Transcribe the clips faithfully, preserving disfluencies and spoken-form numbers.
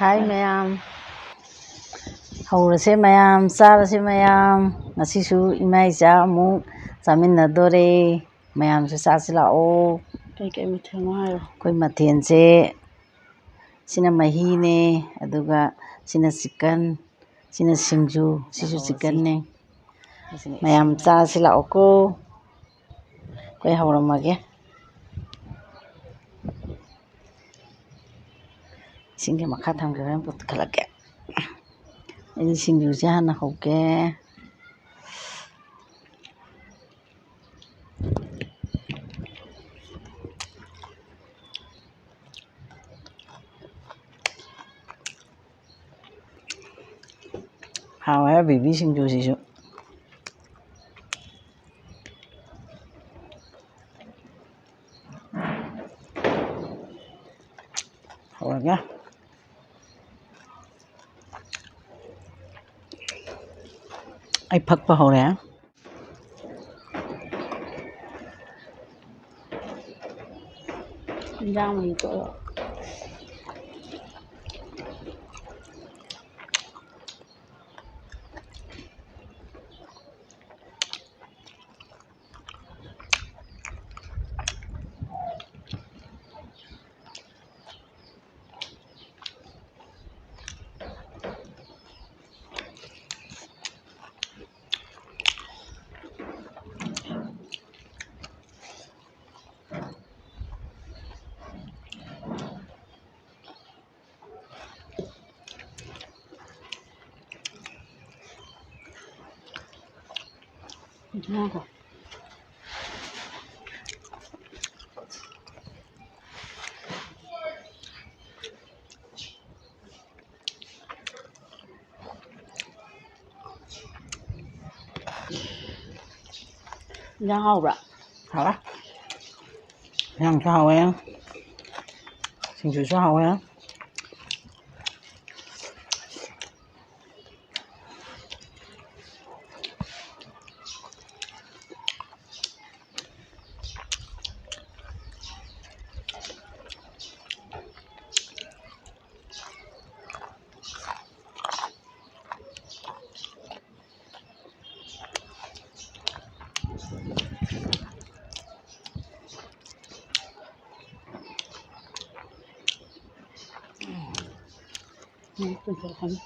ꯍꯥꯏ ꯃꯌꯥꯝ, ꯍꯧꯔꯁꯦ ꯃꯌꯥꯝ, ꯆꯥꯔꯁꯦ ꯃꯌꯥꯝ꯫ ꯉꯁꯤꯁꯨ ꯏꯃꯥ ꯏꯆꯥ ꯑꯃꯨꯛ ꯆꯥꯃꯤꯟꯅꯗꯣꯔꯦ꯫ ꯃꯌꯥꯝꯁꯨ ꯆꯥꯁꯤ ꯂꯥꯛꯑꯣ꯫ ꯀꯩꯀꯩ ꯃꯊꯦꯜꯅꯣ ꯍꯥꯏꯔꯣ꯫ ꯑꯩꯈꯣꯏ ꯃꯊꯦꯜꯁꯦ, ꯁꯤꯅ ꯃꯍꯤꯅꯦ, ꯑꯗꯨꯒ ꯁꯤꯅ ꯆꯤꯛꯀꯟ, ꯁꯤꯅ ꯁꯤꯡꯖꯨ, ꯁꯤꯁꯨ ꯆꯤꯛꯀꯟꯅꯦ꯫ ꯃꯌꯥꯝ ꯆꯥꯁꯤ ꯂꯥꯛꯑꯣꯀꯣ꯫ ꯑꯩꯈꯣꯏ ꯍꯧꯔꯝꯃꯒꯦ꯫ ꯏꯁꯤꯡꯁꯦ ꯃꯈꯥ ꯊꯝꯒꯦ, ꯍꯣꯔꯦꯟ ꯄꯨꯈꯠꯂꯛꯀꯦ꯫ ꯑꯩꯗꯤ ꯁꯤꯡꯖꯨꯁꯦ ꯍꯥꯟꯅ ꯍꯧꯒꯦ꯫ ꯍꯥꯎꯋꯦ ꯕꯤꯕꯤ ꯁꯤꯡꯖꯨꯁꯤꯁꯨ꯫ ꯍꯧꯔꯒꯦ꯫ ꯑꯩ ꯐꯛꯄ ꯍꯧꯔꯦ꯫ ꯏꯟꯖꯥꯡ ꯃꯍꯤ ꯇꯣꯠꯂꯣ꯫ ꯉꯥꯏꯈꯣ꯫ ꯏꯟꯖꯥꯡ ꯍꯥꯎꯕ꯭ꯔꯥ? ꯍꯥꯎꯋꯦ꯫ ꯏꯟꯖꯥꯡꯁꯨ ꯍꯥꯎꯋꯦ, ꯁꯤꯡꯖꯨꯁꯨ ꯍꯥꯎꯋꯦ꯫ ꯎꯝ, ꯄꯨꯊꯣꯛꯀꯅꯤ꯫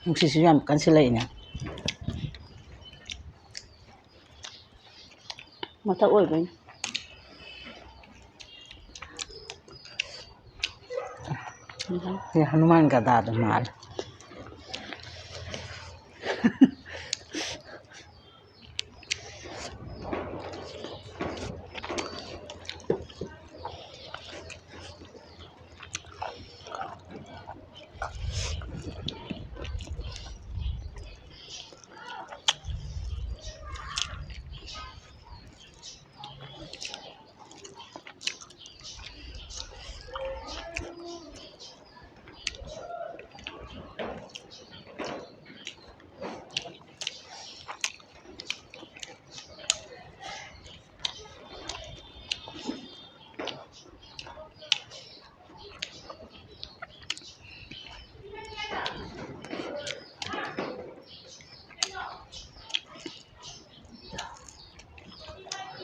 ꯅꯨꯡꯁꯤꯠꯁꯤꯁꯨ ꯌꯥꯝ ꯀꯟꯁꯤꯜꯂꯛꯏꯅꯦ꯫ ꯃꯊꯛ ꯑꯣꯏꯕꯩꯅꯦ꯫ ꯁꯤ ꯍꯅꯨꯃꯥꯟ ꯒꯗꯥꯗꯣ ꯃꯥꯜꯂꯦ꯫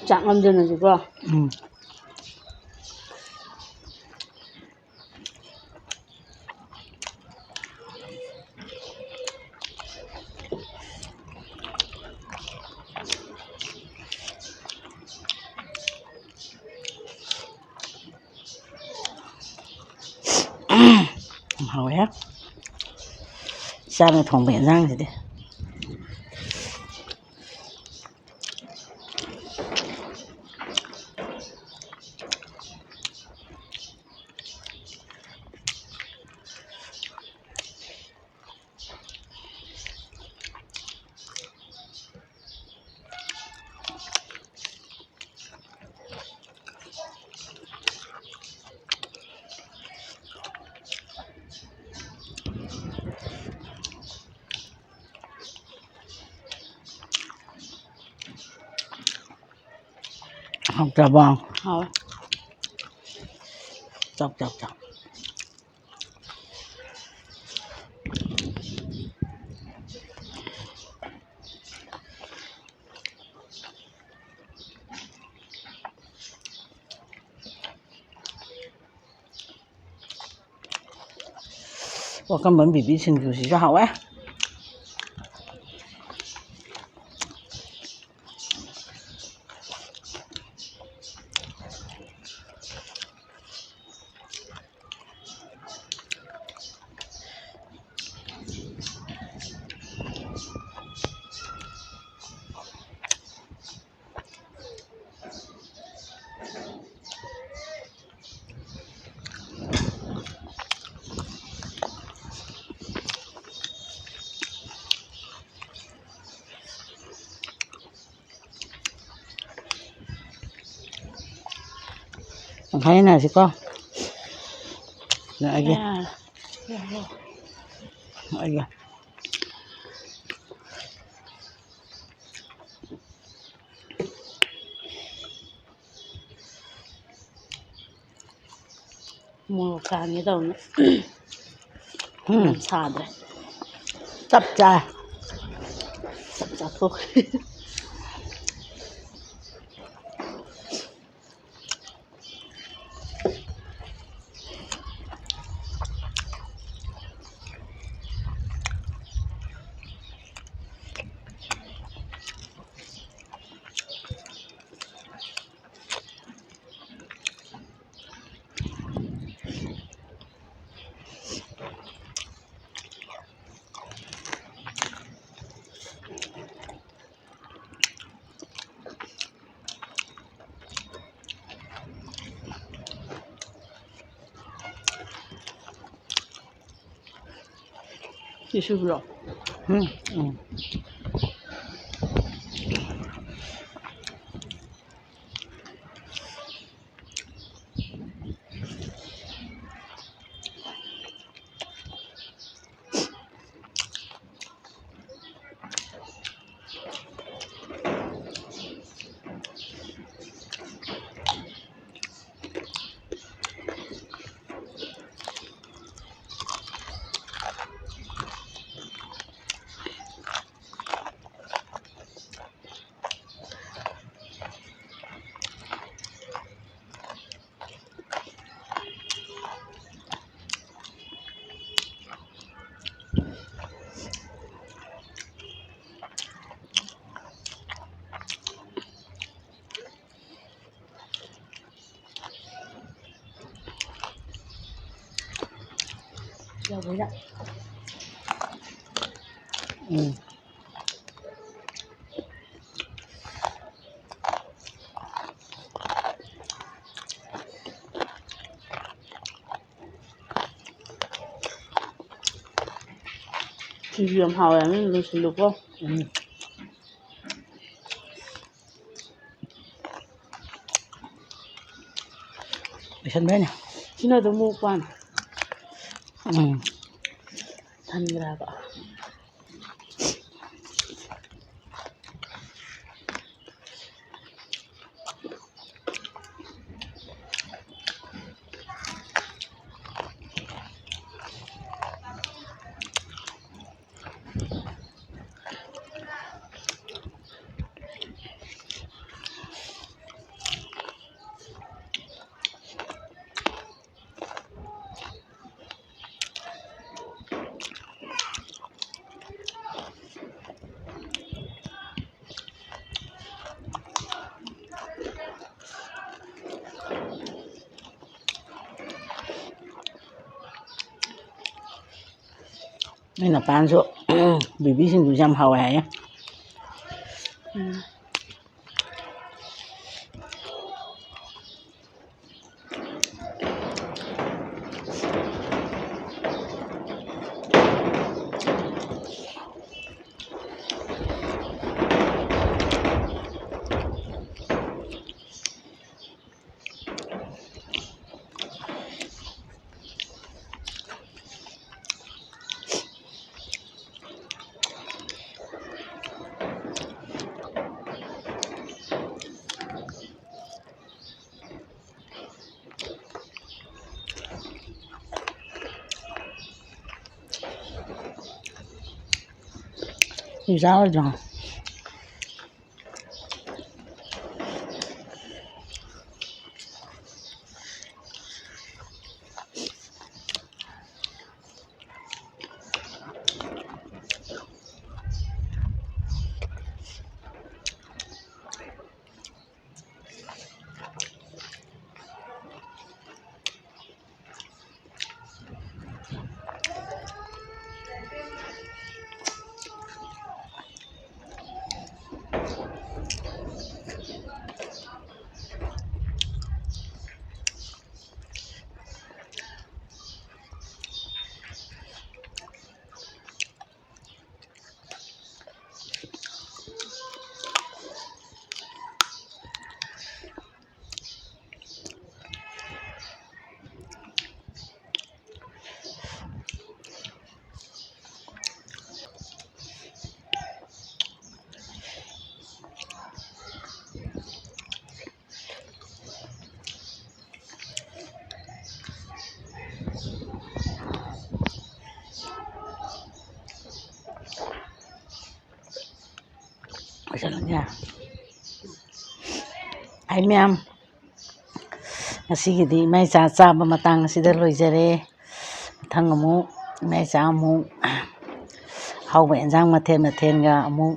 ꯆꯥꯛ ꯉꯝꯗꯅꯁꯨꯀꯣ꯫ ꯎꯝ꯫ ꯍꯥꯎꯋꯦ꯫ ꯏꯆꯥꯅ ꯊꯣꯡꯕ ꯌꯦꯟꯖꯥꯡꯁꯤꯗꯤ꯫ ꯍꯥꯎꯇ꯭ꯔꯕꯣ? ꯍꯥꯎꯋꯦ꯫ ꯆꯥꯎ, ꯆꯥꯎ, ꯆꯥꯎ꯫ ꯋꯥꯀꯝꯕꯝ ꯕꯤꯕꯤ ꯁꯤꯡꯖꯨꯁꯤꯁꯨ ꯍꯥꯎꯋꯦ꯫ ꯇꯪꯈꯥꯏ ꯌꯦꯟꯅꯔꯁꯤꯀꯣ꯫ ꯂꯥꯛꯑꯒꯦ꯫ ꯑꯥ꯫ ꯂꯥꯛꯑꯒꯦ꯫ ꯃꯣꯔꯣꯛ ꯀꯥꯟꯒꯦ ꯇꯧꯅꯤ꯫ ꯎꯝ꯫ ꯌꯥꯝ ꯁꯥꯗ꯭ꯔꯦ꯫ ꯆꯞ ꯆꯥꯏ꯫ ꯆꯞ ꯆꯥꯊꯣꯛꯈ꯭ꯔꯦ꯫ ꯁꯤ ꯁꯨꯕ꯭ꯔꯣ? ꯎꯝ, ꯎꯝ꯫ ꯌꯥꯎꯕꯅꯤꯅ꯫ ꯎꯝ꯫ ꯁꯤꯡꯖꯨ ꯌꯥꯝ ꯍꯥꯎꯋꯦ, ꯅꯪ ꯂꯣꯏꯁꯤꯜꯂꯨꯀꯣ꯫ ꯎꯝ꯫ ꯂꯣꯏꯁꯟꯕ ꯍꯥꯏꯅ꯫ ꯁꯤꯅ ꯑꯗꯨꯝ ꯃꯣꯛꯄꯅꯤ꯫ ꯎꯝ꯫ ꯊꯟꯈ꯭ꯔꯦ ꯍꯥꯏꯕ꯫ ꯑꯩ ꯅꯄꯥꯅꯁꯨ ꯕꯤꯕꯤ ꯁꯤꯡꯖꯨꯁꯦ ꯌꯥꯝ ꯍꯥꯎꯋꯦ ꯍꯥꯏꯌꯦ꯫ ꯎꯝ꯫ ꯁꯤ ꯆꯥꯔꯣꯏꯗ꯭ꯔꯣ? ꯀꯣꯏꯁꯜꯂꯒꯦ꯫ ꯍꯥꯏ ꯃꯌꯥꯝ, ꯉꯁꯤꯒꯤꯗꯤ ꯏꯃꯥ ꯏꯆꯥ ꯆꯥꯕ ꯃꯇꯥꯡ ꯑꯁꯤꯗ ꯂꯣꯏꯖꯔꯦ꯫ ꯃꯊꯪ ꯑꯃꯨꯛ ꯏꯃꯥ ꯏꯆꯥ ꯑꯃꯨꯛ ꯑꯍꯥꯎꯕ ꯑꯦꯟꯁꯥꯡ ꯃꯊꯦꯜ ꯃꯊꯦꯜꯒ ꯑꯃꯨꯛ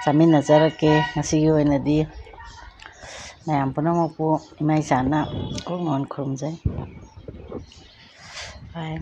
ꯆꯥꯃꯤꯟꯅꯖꯔꯛꯀꯦ꯫ ꯉꯁꯤꯒꯤ ꯑꯣꯏꯅꯗꯤ ꯃꯌꯥꯝ ꯄꯨꯝꯅꯃꯛꯄꯨ ꯏꯃꯥ ꯏꯆꯥꯅ ꯀꯣꯛ ꯅꯣꯟ ꯈꯨꯔꯨꯝꯖꯩ꯫ ꯕꯥꯏ꯫